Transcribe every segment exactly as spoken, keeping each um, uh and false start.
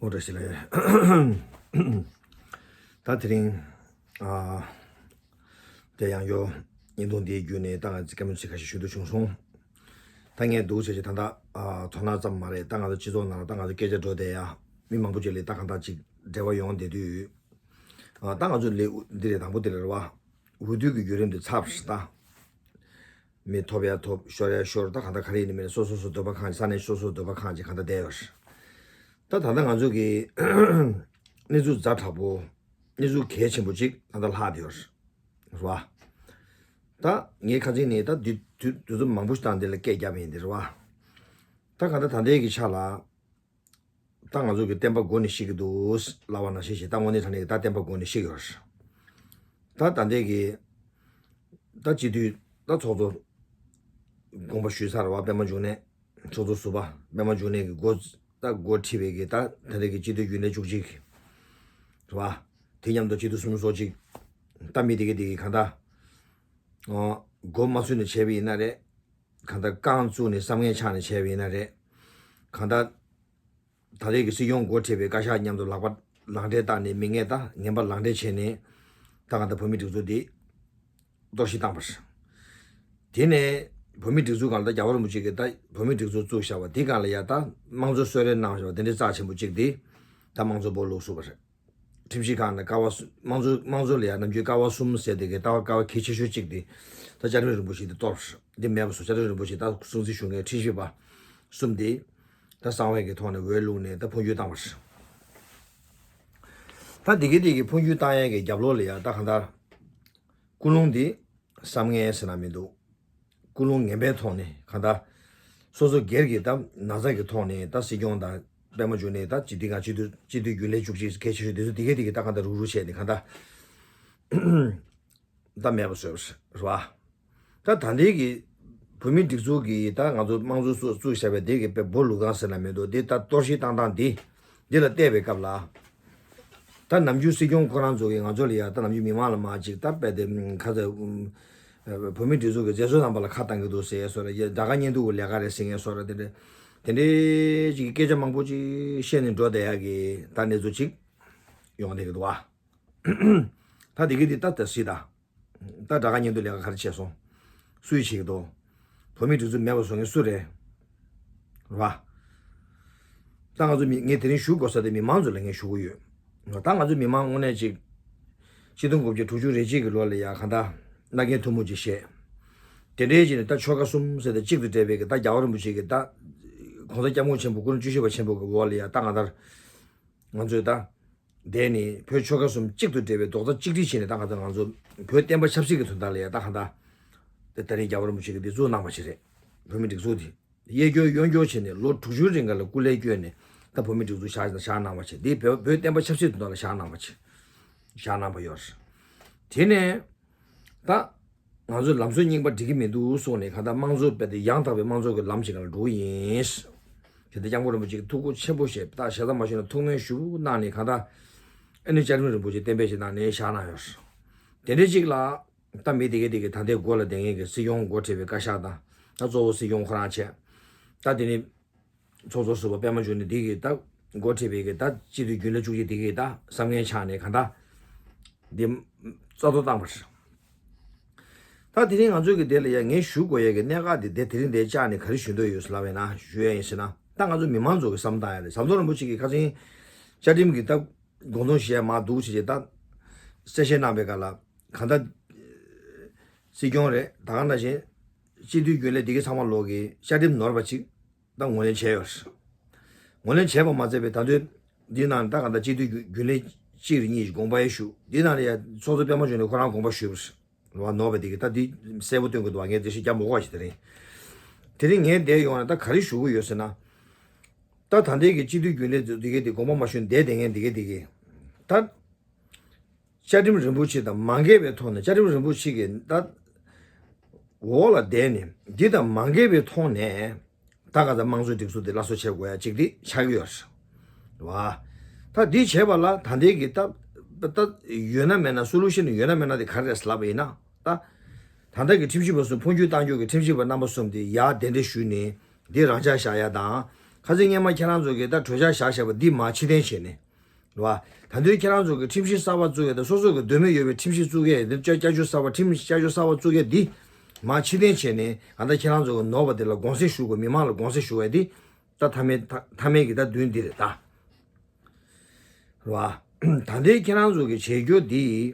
ཨོ་བཀྲ་ཤིས་བདེ་ལེགས། ད་དེ་རིང་ཨ་དེ་ཡང་ཡོ་བརྙན་ཐུང་འདིའི་བརྒྱུད་ནས་ད་ང་ཚོ་སྐད་མོ་ཚིག་ཁ་ཤས་ཞུ་འདོད་བྱུང་སོང་། ད་ངས་འདུག་བྱས་ཀྱི་ད་ལྟ་ཨ་དོ་སྣང་ཙམ་མ་རེད། ད་ང་ཚོ་སྤྱི་ཚོགས་ནང་ལ་ད་ང་ཚོ་སྐད་ཆ་འགྲོ་བསྡད་ཡ་མི་མང་པོ་ཅིག་ལ་ད་གང་ལྟར་ཅིག་འབྲེལ་བ་ཡོང་བསྡད་དུས། ཨ་ད་ང་ཚོ་ལས་འདི་རེད། དང་པོ་དེ་རེད་བ། འོས་བསྡུ་གི་བརྒྱུད་རིམ་དེ་ཚར་བ་རེད་ད། མི་ཐོབ་ཡ་ཐོབ། ཤོར་ཡ་ཤོར། ད་གང་ལྟར་ག་རེ་ཡིན་ནི་མིན་ནི་སོ་སོ་སོ་འདོད་པ་ཁེངས་ཀྱི། ས་གནས་སོ་སོ་འདོད་པ་ཁེངས་ཀྱི་གང་ལྟར་བསྡད་ཡོད་རེད། ད་ད་ལྟ་ང་ཚོ་གི་གནས་ཚུལ་ཛ་དྲག་པོ། གནས་ཚུལ་གལ་ཆེན་པོ་ཅིག་ད་ལྟ་ལྷག་བསྡད་ཡོད་རེད་བ། ད་ངའི་ཁ་ཚིག་ནི་ད་དུས་དུས་དུས་ཚོད་མང་པོ་ཞིག་བཏང་འདི་ལ་སྐད་བརྒྱབ་ཡིན་འདི་རེད་བ། ད་གང་ལྟར་ད་ལྟའི་གི་ཆ་ལ། ད་ང་ཚོ་གི་བསྟན་པ་མགོ་ནས་བཤིག་གི་འདུག་ལབ་པ་ནང་བཞིན་ཞིག་ད་དངོས་གནས་དྲང་གནས་ཀྱི་ད་བསྟན་པ་མགོ་ནས་བཤིག་ཡོད་རེད། ད་ད་ལྟའི་གི་ད་སྤྱི་འཐུས་ད་ཚོགས་གཙོ་དགོངས་པ་ཞུས་ཚར་བ། པད་མ་འབྱུང་གནས་ཚོགས་གཙོ་ཟུར་པ་པད་མ་འབྱུང་གནས་ཀྱི་འགོ་ད་འགོ་ཁྲིད་པའི་གི་ད་ད་ལྟའི་གི་སྤྱི་འཐུས་རྒྱུན་ལས་བཅུ་གཅིག་རེད་བ། དེ་མཉམ་དུ་སྤྱི་འཐུས་སུམ་ཅུ་སོ་གཅིག་ད་མི་དེ་གི་དེ་གི་གང་ད་འགོ་མ་ཚུད་ནས་བྱས་པ་ཡིན་ན་རེད། གང་ད་རྐང་བཙུགས་ནས་བསམ་ངན་ཆགས་ནས་བྱས་པ་ཡིན་ན་རེད། གང་ད། ད་རེས་ཀྱི་སྲིད་སྐྱོང་འགོ་ཁྲིད་པའི་བཀའ་ཤག་མཉམ་དུ་ལག་པ་ལག་འབྲེལ་བཏགས་ནས་མི་ངན་དང་ངན་པ་ལག་འབྲེལ་བྱས་ནས་ད་གང་ལྟར་བོད་མི་སྒྲིག་འཛུགས་འདི་གཏོར་བཤིག་བཏང་པ་རེད། དེ་ནས་བོད་མི་སྒྲིག་འཛུགས་སྒང་ལ་ད་རྒྱལ་བ་རིན་པོ་ཆེ་གིས་ད་བོད་མི་སྒྲིག་འཛུགས་བཙུགས་བཞག་པ་དེ་སྒང་ལ་ཡ་ད་དམངས་གཙོ་གསོལ་རས་གནང་བཞག་པ་དེ་འདྲའི་རྩ་ཆེན་པོ་གཅིག་དེ་ད་དམངས་གཙོ་སྦོ་ལུག་བཙུགས་པ་རེད། ཁྲིམས་ཞིབ་ཁང་ནས་ཀ་བ་གསུམ་དམངས་གཙོ་དམངས་གཙོ་ལ་ཡ་ནམ་རྒྱུན་ཀ་བ་གསུམ་ཟེར་དེ་གའི་ལྟ་བ་ཀ་བ་གལ་ཆེ་ཤོས་གཅིག་དེ་ད་བཅའ་ཁྲིམས་རིན་པོ་ཆེ་དེ་གཏོར་བ་རེད། འདི་མེད་པ་བཟོ། བཅའ་ཁྲིམས་རིན་པོ་ཆེ་ད་སྲུང་བརྩི་ཞུ་མཁན་ཁྲིམས་ཞིབ་པ་གསུམ་དེ། ད་གསང་བའི་གི་ཐོག་ནས་འོས་བླུགས་ནས་ད་འཕོ་འགྱུར་བཏང་བ་རེད། ད་དེ་གི་དེ་གི་འཕོ་འགྱུར་བཏང་ཡས་ཀྱི་རྒྱབ་ལོགས་ལ་ཡ་ད་གང་ལྟར་ཀུན་སློང་འདི་བསམ་ངན་ཟེར་ན་མི་འདུག་ཀུན་སློང་ངན་པའི་ཐོག་ནས་གང་ལྟར་སོ་སོ་སྒེར་གྱི་ད་ན་ཚ་གི་ཐོག་ནས་ད་སྲིད་སྐྱོང་དང་པད་མ་འབྱུང་གནས་ད་སྤྱི་འཐུས་ཁང་སྤྱི་འཐུས་སྤྱི་འཐུས་རྒྱུན་ལས་བཅུ་གཅིག་གལ་ཆེ་ཤོས་དེ་ཚོ་དེ་གས་དེ་གས་ད་གང་ལྟར་རུག་རུག་བྱས་ནས་གང་ལྟར། ད་མེད་པ་བཟོས་པ་རེད་བ། ད་ད་ལྟའི་གི་བོད་མི་སྒྲིག་འཛུགས་ཀྱི་ད་ང་ཚོ་དམངས་གཙོ་བཙུགས་བཙུགས་བཞག་པའི་དེ་གི་དཔེ་སྦོ་ལུག་སྟངས་ཟེར་ན་མི་འདུག་འདི་ད་གཏོར་བཤིག་བཏང་སྟངས་འདི་འདི་ལ་བལྟས་པའི་སྐབས་ལ། ད་ནམ་རྒྱུན་སྲིད་སྐྱོང་ཁོ་རང་ཚོ་གིས་ང་ཚོ་ལ་ཡ་ད་ནམ་རྒྱུན་མི་མང་ལ་མ་ཅིག་ད་དཔེ་དེ་ཁ་ཚ་བོད་མི་སྒྲིག་འཛུགས་ཀྱི་མཛད་གཙོ་རྣམ་པ་ལ་ཁ་བཏང་གི་འདུག་ཟེར་ཡས་བཟོ་འདྲ། ཡ་དགྲ་དགའ་གཉེན་སྡུག་གི་ལས་ཀ་རེད་ཟེར་ཡས་བཟོ་འདྲ། དེ་འདྲ་དེ་འདྲའི་ཅིག་སྐད་ཆ་མང་པོ་ཅིག་བཤད་ནས་འགྲོ་བསྡད་ཡག་གི་ད་གནས་ཚུལ་ཅིག་ཡོང་བསྡད་ཀྱི་འདུག་བ། ད་དེ་གི་དེ་ད་ད་སྲིད་ད། ད་དགྲ་དགའ་གཉེན་སྡུག་ལས་ཀ་ག་རེ་བྱས་སོང་། སུས་བྱེད་ཀྱི་འདུག་བོད་མིའི་སྒྲིག་འཛུགས་མེད་པ་བཟོ་མཁན་སུ་རེད། རེད་བ། ད་ང་ཚོ་མི་ངས་དེ་རིང་ཞུ་དགོས་ས་དེ་མི་མང་ཚོ་ལ་ངས་ཞུ་གི་ཡོད། ད་ང་ཚོ་མི་མང་དངོས་གནས་ཅིག་ཆིག་སྟོང་དགུ་བརྒྱ་དྲུག་ཅུ་རེ་གཅིག་གི་ལོ་ལ་ཡ་གང་ལྟར་མནའ་གན་ཐུན་མོང་ཅིག་བཞེས། དེ་འདྲའི་ཅིག་ནས་ད་ཆོལ་ཁ་གསུམ་ཟེར་ཏེ་གཅིག་ཏུ་འདྲེས་པའི་གི་ད་རྒྱལ་བ་རིན་པོ་ཆེ་གི་ད་༸གོང་ས་༸སྐྱབས་མགོན་ཆེན་པོ་སྐུ་ཕྲེང་བཅུ་བཞི་པ་ཆེན་པོ་གི་འོག་ལ་ཡ་ད་ང་ལྟར་ང་ཚོས་ད། དེ་ནི་བོད་ཆོལ་ཁ་གསུམ་གཅིག་ཏུ་འདྲེས་པའི་རྡོག་རྩ་གཅིག་སྒྲིལ་བྱས་ནས་ད་ག་ཚོད་ང་ཚོ་བོད་བསྟན་པ་ཆབ་སྲིད་ཀྱི་དོན་དག་ལ་ཡ་ད་ག་འདྲ། དེ་ད་རིང་རྒྱལ་བ་རིན་པོ་ཆེ་གིས་འདི་བཙུགས་གནང་བ་ཞིག་རེད། བོད་མི་སྒྲིག་འཛུགས་འདི་གཡས་སྐྱོར་གཡོན་སྐྱོར་བྱས་ནས་ལོ་དྲུག་ཅུའི་རིང་ག་ལ་སྐུ་ལས་བསྐྱོན་ནས་ད་བོད་མི་སྒྲིག་འཛུགས་བཞག་བཞག་གནང་བ་ཞིག་འདི་བོད་བོད་བསྟན་པ་ཆབ་སྲིད་དོན་དག་ལ་བཞག་གནང་བ་ཞིག་བཞག་གནང་བ་ཡོད་རེད། དེ་ནས། ད། ང་ཚོས་ལམ་སྲོལ་རྙིང་པ་འགྲིག་གི་མི་འདུག་གསུངས་ནས་གང་ལྟར་དམངས་གཙོ་རྦད་དེ་ཡང་དག་པའི་དམངས་གཙོ་གི་ལམ་ཞིག་ལ་འགྲོ་གི་ཡིན། དེ་ལྟར་སྐྱབས་མགོན་རིན་པོ་ཆེ་གིས་ཐུགས་ཁུར་ཆེན་པོ་བཞེས། ད་ཞེ་དྲག་མ་ཞུས་ན་ཐུགས་སྨོན་ཞུ་གནང་ནས་གང་ལྟར་ཨ་ནི་བཅའ་ཁྲིམས་རིན་པོ་ཆེ་གཏན་འབེབས་ཤིག་གནང་ནས་བཞག་གནང་ཡོད། དེ་འདྲའི་ཅིག་ལ་ད་མི་དེ་གས་དེ་གས་ད་ལྟའི་འགོ་ལ་བསྡད་མཁན་གྱི་སྲིད་སྐྱོང་འགོ་ཁྲིད་པའི་བཀའ་ཤག་དང་ད་གཙོ་བོ་སྲིད་སྐྱོང་ཁོ་རང་བྱས། ད་དེ་ནི། ཚོགས་གཙོ་ཟུར་པ་པད་མ་འབྱུང་གནས་འདི་གིས་ད་འགོ་ཁྲིད་པའི་གི་ད་སྤྱི་འཐུས་རྒྱུན་ལས་བཅུ་གཅིག་འདི་གིས་ད་བསམ་ངན་ཆགས་ནས་གང་ལྟར་འདི་རྩ་གཏོར་བཏང་བ་རེད། ད་དེ་རིང་ང་ཚོའི་གི་དེ་ལ་ཡ་ངས་ཞུ་དགོས་ཡ་གི་གནད་འགག་འདི་དེ་དེ་རིང་འདིར་བཅར་ནས་ག་རེ་ཞུ་འདོད་ཡོད་ཟེར་ལབ་པ་ཡིན་ན་ཞུ་ཡ་ཡིན་ཟེར་ན། ད་ང་ཚོ་མི་མང་ཚོ་གི་བསམ་བློ་བཏང་ཡ་རེད། ཟམ་གདོང་རིན་པོ་ཆེ་གིས་ཁ་སང་བཅའ་ཁྲིམས་ཀྱི་ད་དགོངས་དོན་བཞེས་ཡ་མ་འདུག་ཅེས་ད་གསལ་བཤད་གནང་པའི་སྐབས་ལ་གང་ལྟར་སྲིད་སྐྱོང་རེད། ད་ག་ནང་བཞིན་སྤྱི་འཐུས་རྒྱུན་ལས་འདི་གའི་ཚང་མ་ལོག་གི་བཅའ་ཁྲིམས་ནོར་བ་ཅིག་ད་ངོས་ལེན་བྱས་ཡོད་རེད། ངོས་ལེན་བྱས་པ་མ་ཚད་པའི་ད་དུང་འདི་ནང་ད་ག་ད་སྤྱི་འཐུས་རྒྱུན་ལས་གཅིག་རེ་གཉིས་ཤིག་དགོངས་པ་ཡང་ཞུ། འདི་ནང་ལ་ཡ་ཚོགས་གཙོ་པད་མ་འབྱུང་གནས་ཁོ་རང་དགོངས་པ་ཞུས་པ་རེད། ནོར་བ་འདི་གི་ད་འདི་གསལ་པོ་སྟོན་དགོས་འདུག་བ། ངས་འགྲེལ་བཤད་རྒྱབ་མ་དགོས་པ་ཞིག་དེ་རིང་། དེ་རིང་ངས་འདིར་ཡོང་ནས་ད་ག་རེ་ཞུ་གི་ཡོད་ཟེར་ན། ད་ད་ལྟའི་གི་སྤྱི་འཐུས་རྒྱུན་ལས་འདི་གི་འདི་དགོངས་པ་མ་ཞུས་འདིར་བསྡད་མཁན་འདི་གི་འདི་གི་ད། བཅའ་ཁྲིམས་རིན་པོ་ཆེ་དང་མ་འགལ་བའི་ཐོག་ནས། བཅའ་ཁྲིམས་རིན་པོ་ཆེ་གི་ད་འོག་ལ་བསྡད་ནས་འདི་དང་མ་འགལ་བའི་ཐོག་ནས་ད་ག་ད་དམངས་གཙོའི་སྒྲིག་འཛུགས་འདི་སླར་གསོ་བྱེད་དགོས་ཡ་གཅིག་འདི་ཆགས་ཀྱི་ཡོད་རེད་བ། ད་འདི་བྱས་པ་ལ་ད་ལྟའི་གི་ད་ད་ཡོད་ན་མེད་ན་སོ་ལུ་ཤན་ཡོད་ན་མེད་ན་དེ་ག་རེ་རེད་ལབ་པ་ཡིན་ན། ད་ད་ལྟ་གི་ཁྲིམས་ཞིབ་པ་གསུམ་འཕོ་འགྱུར་གཏང་རྒྱུ་གི་ཁྲིམས་ཞིབ་པ་རྣམ་པ་གསུམ་དེ་ཡར་གདན་འདྲེན་ཞུས་ནས་འདི་རང་འཇགས་བཞག་ཡ་དང་། ཁ་སང་སྔོན་མ་ཁྱེད་རང་ཚོ་གིས་ད་གྲོས་འཆར་བཞག་བཞག་པ་འདི་མར་ཕྱིར་འཐེན་བྱས་ནས། རེད་བ། ད་དུང་ཁྱེད་རང་ཚོ་གིས་ཁྲིམས་གཞི་གསར་པ་བཙུགས་ཡས་དང་སོ་སོ་གི་འདོད་མོས་ཡོད་པའི་ཁྲིམས་གཞི་བཙུགས་ཡས་དེ་བསྐྱར་བསྐྱར་བཅོས་གསར་པ་ཁྲིམས་བསྐྱར་བཅོས་གསར་པ་བཙུགས་ཡས་འདི་མར་ཕྱིར་འཐེན་བྱས་ནས། གང་ལྟར་ཁྱེད་རང་ཚོ་གི་ནོར་བ་དེ་ལ་དགོངས་སེལ་ཞུ་དགོས། མི་མང་ལ་དགོངས་སེལ་ཞུ་བ་དེ་ད་མཐའ་མའི་མཐའ་མཐའ་མའི་གི་ད་མདུན་འདི་རེད་ད། རེད་བ། ད་ལྟའི་ཁྱེད་རང་ཚོ་གི་བྱེད་རྒྱུ་འདི།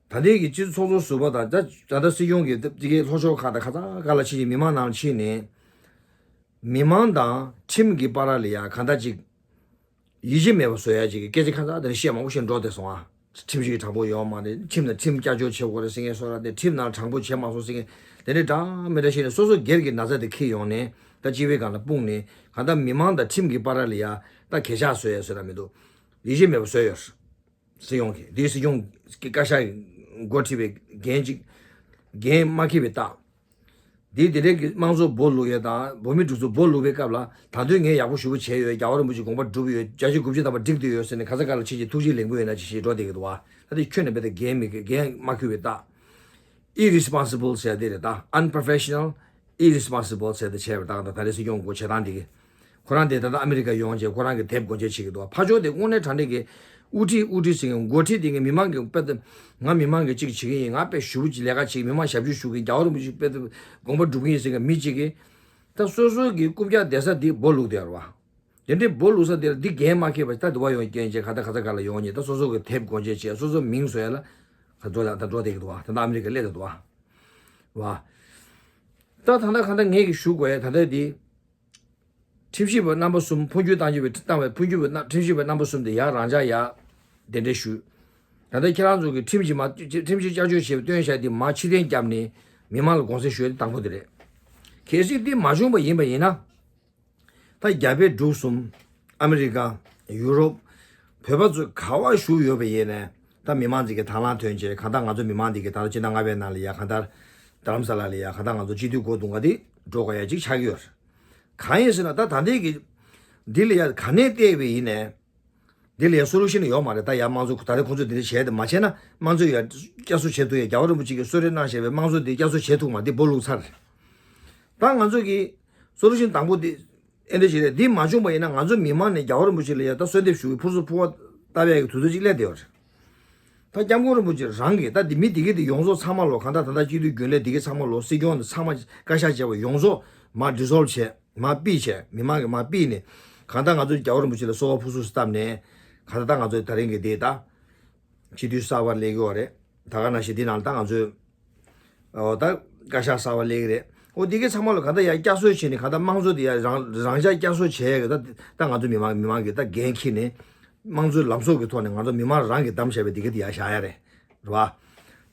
ད་ལྟའི་གི་སྤྱི་ཚོགས་ཚོགས་ཟུར་པ་དང་ད་ད་ལྟ་སྲིད་སྐྱོང་གི་ད་ཅིག་གི་ལྷོ་ཕྱོགས་ཁག་དང་ག་ས་ག་ལ་ཕྱིན་ཅིག་མི་མང་ནང་ཕྱིན་ནས། མི་མང་དང་ཁྲིམས་ཀྱི་བར་ལ་ཡ་གང་ལྟར་ཅིག་ཡིད་ཆེས་མེད་པ་བཟོ་ཡ་ཅིག་གི་སྐད་ཆ་ཁ་ཚ་དེ་འདྲ་བཤད་མང་པོ་བཤད་འགྲོ་བསྡད་སོང་ཨ། ཁྲིམས་ཞིག་དྲང་པོ་ཡོད་མ་རེད། ཁྲིམས་དང་ཁྲིམས་བསྐྱར་བཅོས་བྱེད་དགོས་རེད་ཟེར་མཁན་བཟོ་འདྲ་དེ། ཁྲིམས་ནང་དྲང་པོ་བྱས་མ་སོང་ཟེར་མཁན་དེ་འདྲ་འདྲ་མི་འདྲ་བཤད་ནས། སོ་སོ་སྒེར་གྱི་ན་ཚ་དེ་འཁྱེར་ཡོང་ནས་ད་སྤྱི་པའི་སྒང་ལ་སྤུངས་ནས། གང་ལྟར་མི་མང་དང་ཁྲིམས་ཀྱི་བར་ལ་ཡ་ད་གད་ཆག་བཟོ་ཡ་བཟོ་འདྲ་མི་འདུག་ཡིད་ཆེས་མེད་པ་བཟོས་ཡོད། སྲིད་སྐྱོང་གིས་འདི་སྲིད་སྐྱོང་གི་བཀའ་ཤག་གིས་འགོ་ཁྲིད་པའི་འགན་ཅིག་འགན་མ་འཁྱེར་བའི་རྟགས། འདི་དེ་འདྲའི་གི་དམངས་གཙོ་སྦོ་ལུག་ཡས་དང་བོད་མི་སྒྲིག་འཛུགས་སྦོ་ལུག་པའི་སྐབས་ལ། ད་དུང་ངས་ཡག་པོ་ཞེ་པོ་བྱས་ཡོད། རྒྱལ་བ་རིན་པོ་ཆེའི་དགོངས་པ་བསྒྲུབས་ཡོད། བརྒྱ་ཆ་དགུ་བཅུ་ཐམ་པ་འགྲིག་བསྡད་ཡོད་ཟེར་ནས་ག་ས་ག་ལ་ཕྱིན་ཅིག་ཐུགས་རྗེ་ལེགས་འབུལ་ཡོད་ན་ཅིག་བྱས་འགྲོ་བསྡད་ཀྱི་འདུག་བ། ད་དེ་ཁྱོན་ནས་རྦད་དེ་འགན་མི་འཁྱེར། འགན་མ་འཁྱེར་བའི་རྟགས། irresponsible་ཟེར་དེ་རེད་ད། unprofessional, irresponsible་ཟེར་དེ་བྱས་པ་ད། ད་ད་རེས་སྲིད་སྐྱོང་གི་འགོ་བྱེད་སྟངས་དེ་གི། ཁོ་རང་དེ་ད་ལྟ་ཨ་མི་རི་ཀ་ཡོང་རྗེས་ཁོ་རང་གི་དེབ་སྒོ་འབྱེད་བྱེད་ཀྱི་འདུག་ཕར་ཕྱོགས་དེ་དངོས་གནས་དྲང་གནས་ཀྱི་དབུ་ཁྲིད་དབུ་ཁྲིད་ཟེར་མཁན་འགོ་ཁྲིད་དེ་གི་མི་མང་གི་དཔེ་ད། ང་མི་མང་གི་གཅིག་བྱེད་ཀྱི་ཡིན། ང་དཔེ་ཞེ་པོ་ཅིག་ལས་ཀ་བྱེད་ཀྱི། མི་མང་ཞབས་ཞུ་ཞུ་གི་ཡིན། རྒྱལ་བ་རིན་པོ་ཆེ་དཔེ་ད་དགོངས་པ་སྒྲུབ་ཀྱི་ཡིན་ཟེར་མཁན་མི་གཅིག་གིས། ད་སོ་སོ་གི་རྐུབ་བཀྱག་བསྡད་ས་དེ་སྦོ་ལུག་བསྡད་ཡོད་རེད་བ། དེ་འདྲའི་སྦོ་ལུག་ས་དེ་ལ་འདི་འགན་མ་འཁྱེར་བ་ད་དུ་བ་ཡོང་རྐྱེན་བྱས་ག་ད་ག་ས་ག་ལ་ཡོང་ཉེ། ད་སོ་སོ་གི་དེབ་སྒོ་འབྱེད་བྱས། སོ་སོ་མིང་བཟོ་ཡ་ལ་ད་འགྲོ་ད་ད་འགྲོ་བསྡད་ཀྱི་འདུག་བ། ད་ད་ཨ་མི་རི་ཀ་སླེབས་བསྡད་འདུག་བ། རེད་བ། ད་ད་ད་ག་ད་ངས་གི་ཞུ་དགོས་ཡ་ད་ད་འདི། ཁྲིམས་ཞིབ་པ་རྣམ་པ་གསུམ། འཕོ་འགྱུར་བཏང་རྒྱུ་བའི་བཏང་བའི་འཕོ་འགྱུར་བའི་རྣམ། ཁྲིམས་ཞིབ་པ་རྣམ་པ་གསུམ་དེ་ཡར་རང་འཇགས་ཡར་གདན་འདྲེན་ཞུས། ད་ལྟ་ཁྱེད་རང་ཚོ་གིས་ཁྲིམས་ཀྱི་མ། ཁྲིམས་གཞི་བསྐྱར་བཅོས་བྱས་པའི་བཏོན་བཞག་དེ་མར་ཕྱིར་འཐེན་བརྒྱབ་ནས་མི་མང་ལ་དགོངས་སེལ་ཞུ་ཡ་དེ་དང་པོ་དེ་རེད། གལ་སྲིད་དེ་མ་བྱུང་བ་ཡིན་པ་ཡིན་ན། ད་རྒྱ་བལ་འབྲུག་གསུམ། ཨ་མི་རི་ཀ། ཡུ་རོབ། བོད་པ་ཚོ་ག་བ་བཞུགས་ཡོད་པ་ཡིན་ནའི། ད་མི་མང་ཚོ་གིས་དང་བླངས་ཐོན་བྱས། གང་ལྟར་ང་ཚོ་མི་མང་འདི་གིས་ད་ལྟ་སྤྱི་ཟླ་ལྔ་པའི་ནང་ལ་ཡ་གང་ལྟར་རྡ་རམ་ས་ལ་ལ་ཡ་གང་ལྟར་ང་ཚོ་སྤྱི་འཐུས་སྒོ་རྡུང་ག་དེ་འགྲོ་དགོས་ཡ་ཅིག་ཆགས་ཀྱི་ཡོད་རེད། གང་ཡིན་ཟེར་ན་ད་ད་ལྟའི་གི་འདི་ལ་ཡ་ག་ནས་བལྟས་པ་ཡིན་ནའི། འདི་ལ་ཡ་སོ་ལུ་ཤན་ཡོད་མ་རེད། ད་ཡ་དམངས་གཙོ་ད་རེས་ཁོང་ཚོས་འདི་འདྲ་བྱས་ཏེ་མ་བྱས་ན་དམངས་གཙོ་ཡ་བསྐྱར་གསོ་བྱེད་ཐུབ་ཡ། རྒྱལ་བ་རིན་པོ་ཆེ་གིས་གསོལ་རས་གནང་བཞག་པའི་དམངས་གཙོ་འདི་བསྐྱར་གསོ་བྱེད་ཐུབ་མ། འདི་སྦོ་ལུག་ཚར་རེད། ད་ང་ཚོ་གི་སོ་ལུ་ཤན་དང་པོ་འདི་ཨེ་འདྲ་ཞིག་རེད། འདི་མ་བྱུང་བ་ཡིན་ན་ང་ཚོ་མི་མང་ནས་རྒྱལ་བ་རིན་པོ་ཆེ་ལ་ཡ་ད་གསོལ་འདེབས་ཞུ་གི་ཕུར་ཚུགས་ཕུར་བ་བཏབ་ཡ་གི་དུས་ཚོད་ཅིག་སླེབས་བསྡད་ཡོད་རེད། ད་སྐྱབས་མགོན་རིན་པོ་ཆེ་རང་གིས་ད་འདི་མི་འདི་གི་འདི་ཡོངས་རྫོགས་ཚང་མ་ལོ། གང་ལྟར་ད་ལྟ་སྤྱི་འཐུས་རྒྱུན་ལས་འདི་གི་ཚང་མ་ལོ། སྲིད་སྐྱོང་འདི་ཚང་མ་བཀའ་ཤག་བྱས་པ་ཡོངས་རྫོགས་མར་ཌི་སོལ་བྱས། མར་ཕུད་བྱས། མི་མང་གིས་མར་ཕུད་ནས། གང་ལྟར་ང་ཚོ་རྒྱལ་བ་རིན་པོ་ཆེ་ལ་གསོལ་བ་ཕུར་ཚུགས་སུ་བཏབ་ནས། གང་ལྟར་ད་ང་ཚོ་ད་རིང་གི་འདི་ད་སྤྱི་འཐུས་གསར་པ་སླེབས་ཀྱི་ཡོད་རེད། ད་ག་ནང་བཞིན་འདི་ནང་ལ་ད་ང་ཚོས་ཨོ་ད་བཀའ་ཤག་གསར་པ་སླེབས་ཀྱི་རེད། ཨོ་འདི་གའི་ཚང་མ་ལ་གང་ལྟར་ཡ་བསྐྱར་གསོ་བྱས་ནས། གང་ལྟར་དམངས་གཙོ་འདི་ཡ་རང་རང་འཇགས་བསྐྱར་གསོ་བྱས་ཡ་གི་ད་ད་ང་ཚོ་མི་མང་མི་མང་གིས་ད་འགན་འཁྱེར་ནས། དམངས་གཙོའི་ལམ་སྲོལ་གྱི་ཐོག་ནས་ང་ཚོ་མི་མང་རང་གིས་བདམས་བཞག་པའི་འདི་ག་དེ་ཡར་བཞག་ཡ་རེད། རེད་བ།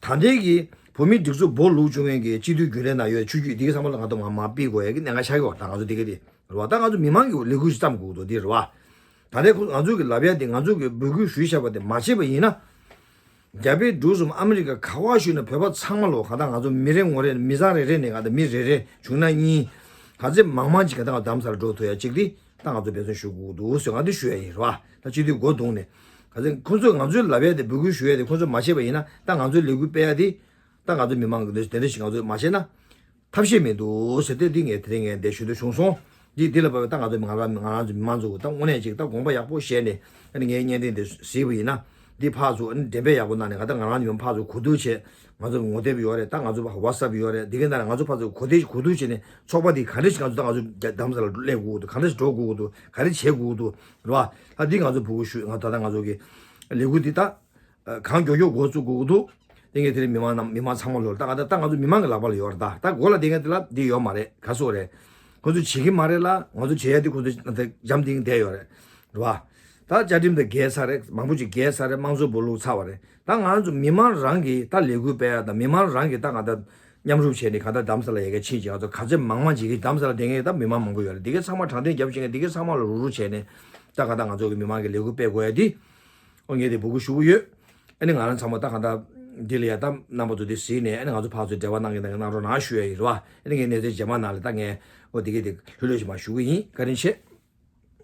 ད་ལྟའི་གི་བོད་མིའི་སྒྲིག་འཛུགས་སྦོ་ལུག་བཅུག་མཁན་གྱི་སྤྱི་འཐུས་རྒྱུན་ལས་ནང་ཡོད་ཆོས་བརྒྱུད་འདི་གའི་ཚང་མ་ལ་ང་ཚོ་མར་མར་ཕུད་དགོས་ཡ་གི་གནད་འགག་ཆགས་ཀྱི་ཡོད། ད་ང་ཚོ་འདི་ག་དེ་རེད་བ། ད་ང་ཚོ་མི་མང་གི་ལས་འགུལ་ཞིག་བརྩམ་དགོས་འདུག་འདི་རེད་བ། ད་ལྟའི་ཁོ་ང་ཚོ་གི་ལབ་ཡ་འདི། ང་ཚོ་གི་འབོད་སྐུལ་ཞུས་བཞག་པ་དེ་མ་བྱས་པ་ཡིན་ན། རྒྱ་བལ་འབྲུག་གསུམ་ཨ་མི་རི་ཀ་ག་བ་བཞུགས་ན་བོད་པ་ཚང་མ་ལོ། གང་ལྟར་ང་ཚོ་མི་རེ་ངོ་རེ་མི་ཚང་རེ་རེ་ནས་གང་ལྟར་མི་རེ་རེ་བྱུང་ན་གཉིས། ག་ཚད་མང་མང་ཅིག་གང་ལྟར་ང་རྡ་རམ་ས་ལ་འགྲོ་ཐུབ་ཡ་ཅིག་འདི་ད་ང་ཚོ་འབད་བརྩོན་ཞུ་དགོས་འདུག་ཟེར་ང་འདི་ཞུ་ཡ་ཡིན། རེད་བ། ད་སྤྱི་འཐུས་འགོ་བརྡུངས་ནས། ག་ཚད་ཁོ་ཚོས་ང་ཚོའི་ལབ་ཡ་དེ་འབོད་སྐུལ་ཞུ་ཡ་དེ་ཁོ་ཚོས་མ་བྱས་པ་ཡིན་ན། ད་ང་ཚོའི་ལས་འགུལ་སྤེལ་ཡ་དེ་ད་ང་ཚོ་མི་མང་གི་དེ་འདྲ་ཞིག་ང་ཚོས་མ་བྱས་ན། ཐབས་ཤེས་མི་འདུག་ཟེར་ཏེ་འདི་ངས་དེ་རིང་ངས་འདི་ཞུ་འདོད་བྱུང་སོང་། འདི་འདི་ལ་བབས་པའི་ད་ང་ཚོ་ང་རང་ང་རང་ཚོ་མི་མང་ཚོ་ད་དངོས་གནས་ཅིག་ད་དགོངས་པ་ཡག་པོ་བཞེས་ནས། ཨ་ནི་ངའི་བརྙན་འཕྲིན་འདི་གཟིགས་པ་ཡིན་ན། འདི་ཕར་ཚུར་ཨ་ནི་འགྲེམས་སྤེལ་ཡག་པོ་གནང་ནས། ང་ད་ང་རང་ཚོ་མི་མང་ཕར་ཚུར་གོ་བསྡུར་བྱས། ང་ཚོ་ངོ་དེབ་ཡོད་རེད། ད་ང་ཚོ་ཝ་ཊི་སི་ཨེབ་ཡོད་རེད། འདི་གའི་ནང་ལ་ང་ཚོ་ཕར་ཚུར་གོ་བསྡུར་གོ་བསྡུར་བྱས་ནས་ཚོགས་པ་འདི་ག་འདྲ་ཞིག་ང་ཚོ་ད་ང་ཚོ་རྡ་རམ་ས་ལ་སླེབས་དགོས་ཀྱི་འདུག་ག་འདྲ་ཞིག་འགྲོ་དགོས་ཀྱི་འདུག་ག་རེ་བྱེད་དགོས་ཀྱི་འདུག་རེད་བ། ད་འདི་ང་ཚོ་འབོད་སྐུལ་ཞུ། ང་ད་ལྟ་ང་ཚོ་གི་ལས་འགུལ་འདི་ད། གང་མགྱོགས་མགྱོགས་འགོ་བཙུགས་དགོས་ཀྱི་འདུག་དེ་ངས་དེ་རིང་མི་མང་རྣམས་མི་མང་ཚང་མ་ལོ། ད་ང་ད་ད་ང་ཚོ་མི་མང་གི་ལག་པ་ལ་ཡོད་རེད། ད་ད་འགོ་ལ་དེ་ངས་དེ་ལ་འདི་ཡོད་མ་རེད། ག་སོ་རེད། ཁོ་ཚོས་བྱེད་ཀྱི་མ་རེད་ལ། ང་ཚོ་བྱེད་ཡ་དེ་ཁོ་ཚོས་ད་འཇམ་ཐིང་བསྡད་ཡོད་རེད། རེད་བ། ད་བཅའ་ཁྲིམས་དང་འགལ་ཚར་རེད། མང་པོ་ཅིག་འགལ་ཚར་རེད། དམངས་གཙོ་སྦོ་ལུག་ཚར་བ་རེད། ད་ང་ཚོ་མི་མང་རང་གིས་ད་ལས་འགུལ་སྤེལ་ཡ་དང་། མི་མང་རང་གིས་ད་ང་ད་མཉམ་རུབ་བྱས་ནས་གང་ལྟར་རྡ་རམ་ས་ལ་ཡ་གི་ཕྱིན་ཅིག་ང་ཚོ་ག་ཚོད་མང་མང་ཅིག་གིས་རྡ་རམ་ས་ལ་བསྡད་མཁན་ད་མི་མང་མང་པོ་ཡོད་རེད། འདི་གའི་ཚང་མ་དྲང་བདེན་རྒྱབ་བྱེད་མཁན་འདི་གའི་ཚང་མ་ལ་རུག་རུག་བྱས་ནས། ད་གང་ལྟར་ང་ཚོ་གི་མི་མང་གི་ལས་འགུལ་སྤེལ་དགོས་ཡ་འདི། ཨོ་ངས་དེ་འབོད་སྐུལ་ཞུ་གི་ཡོད། ཨ་ནི་ང་རང་ཚང་མ་ད་གང་ལྟར་འདི་ལ་ཡ་ད་རྣམ་པ་ཚོ་དེ་གཟིགས་ནས། ཨ་ནི་ང་ཚོ་ཕར་ཚུར་འབྲེལ་བ་གནང་གི་ན་གནང་རོགས་གནང་ཞུ་ཡ་ཡིན། རེད་བ། ཨ་ནི་ངས་གནས་ཚུལ་རྗེས་མ་ནང་ལ་ད་ངས་ཨོ་དེ་གི་དེ་ལྷོད་ལྷོད་ཞིག་མར་ཞུ་གི་ཡིན། བཀའ་དྲིན་ཆེ།